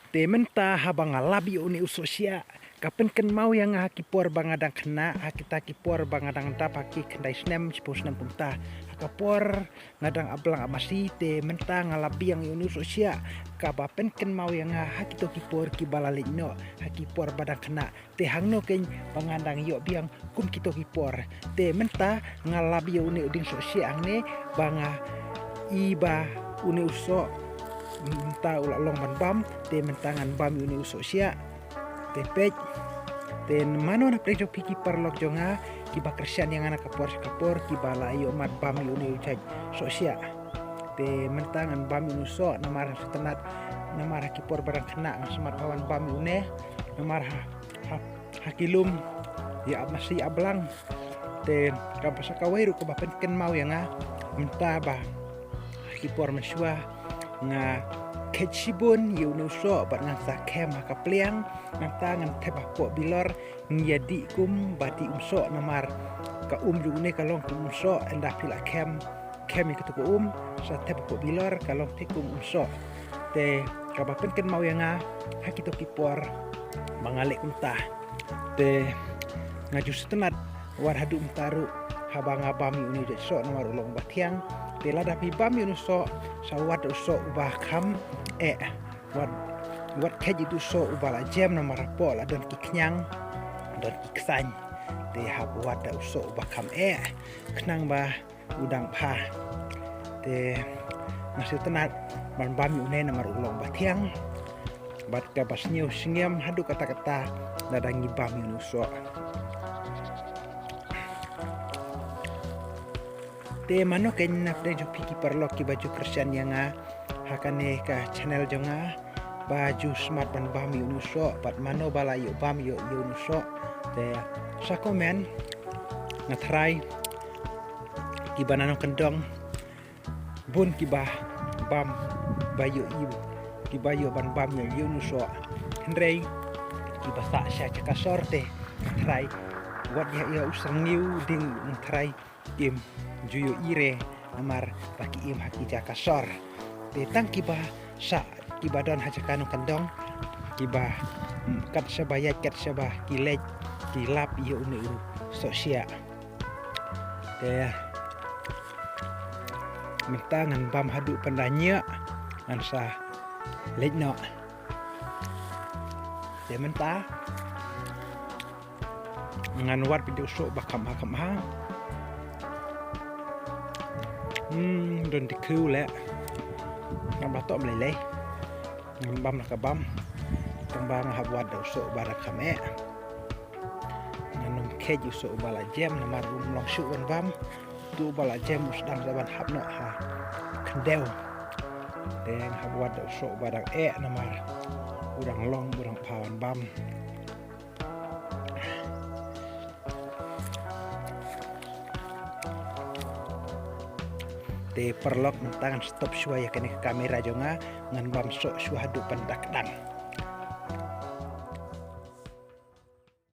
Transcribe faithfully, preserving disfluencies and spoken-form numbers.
Te mynta haba nga lap ïa une u sohshiah, ka pynkynmaw ïa nga ha ki por ba nga dang khynnah, ha kita ki por ba nga dang dap ha ki khyndai snem, shiphew snem kumta. Ha ka por nga dang aplang apmasi, te mynta nga lap biang ïa une u sohshiah, kaba pynkynmaw ïa nga ha kito ki por kiba la leit noh, ha ki por ba dang khynnah. Te hangno kein ba nga dang ïoh biang kum kito ki por. Te mynta nga lap ïa une u dieng sohshiah hangne ba nga i ba une u soh mynta u la long ban bam, te mynta ngan bam ïa une u sohshiah. Te peit, te mano na pdeng jong phi ki paralok jong nga kiba kyrshan ïa nga na ka por sha ka por kiba la ïoh mad bam ïa une u jait sohshiah. Te mynta ngan bam ïa une u soh namar ha sngewtynnat, namar ha ki por ba dang khynnah ngan smat bha ban bam ïa une, namar ha ha, ha ki lum ïa ap masi ap blang. Te kaba sa kawei ruh kaba pynkynmaw ïa nga mynta ba ha ki por mynshuwa nga kheit shibun ïa une u soh bad ngan sa khem ha ka pliang, nangta ngan thep hapoh bilor, ngi ïa dih kum ba dih um soh namar ka um jong une ka long kum um soh, ynda phi la khem khem ïa kito ka um, sa thep hapoh bilor ka long thik kum um soh. Te kaba pynkynmaw ïa nga ha kito ki por ba nga leh kumta. Te nga ju sngewtynnat wat haduh mynta ruh haba nga bam ïa une u jait soh namar u long uba thiang. Te lada phi bam ïa une u soh, sa wad da u soh uba kham eh. Wat, wat kheit ïa u soh uba la jem namar hapoh la don ki khñiang, don ki ksaiñ. Te hap wad da u soh uba kham eh, khnang ba u dang bha. Te nga sngewtynnat ban bam ïa une namar u long uba thiang. Bad kaba sniew sngem haduh katta katta lada ngi bam ïa une u soh. Te mano kein na pdeng jong phi ki paralok kiba ju kyrshan ïa nga ha kane ka channel jong nga ba ju smat ban bam ïa une u soh, bad mano ba la ïoh bam ïa, ïa une u soh. Te sa comment, nga tharai kiba na nongkyndong bun kiba bam ba ïoh ïa, kiba ïoh ban bam ïa, ïa une u soh. Hynrei kiba sah sha jaka sor te nga tharai wat ïa, ïa u syrngiew ding nga tharai kim ju ïoh ire namar ba ki im ha ki jaka sor. Te tang kiba sah, kiba don ha jaka nongkyndong, kiba, mm, kat shaba ïaid kat shaba ki leit ki lap ïa une u sohshiah. Te mynta ngan bam haduh pynda ñiah ngan sa leit noh. Te mynta ngan wad pyndoh u soh ba kham ha, kham ha. Hmm, don dikhiu leh. Ngam lah toh mlei lei. Ngam bam lah ka bam. Tang ba nga hap wad da u soh ba da kham eh. Ngan ym kheit u soh ba la jem namar um long shuh ban bam. Tu ba la jem u sdang da ban hap noh ha khyndew. Te nga hap wad da u soh ba dang eh namar u dang long, u dang bha ban bam. Te paralok, mynta ngan stop shuwa ïa kane ka kamera jong nga, ngan bam soh shuwa haduh pynda kdang.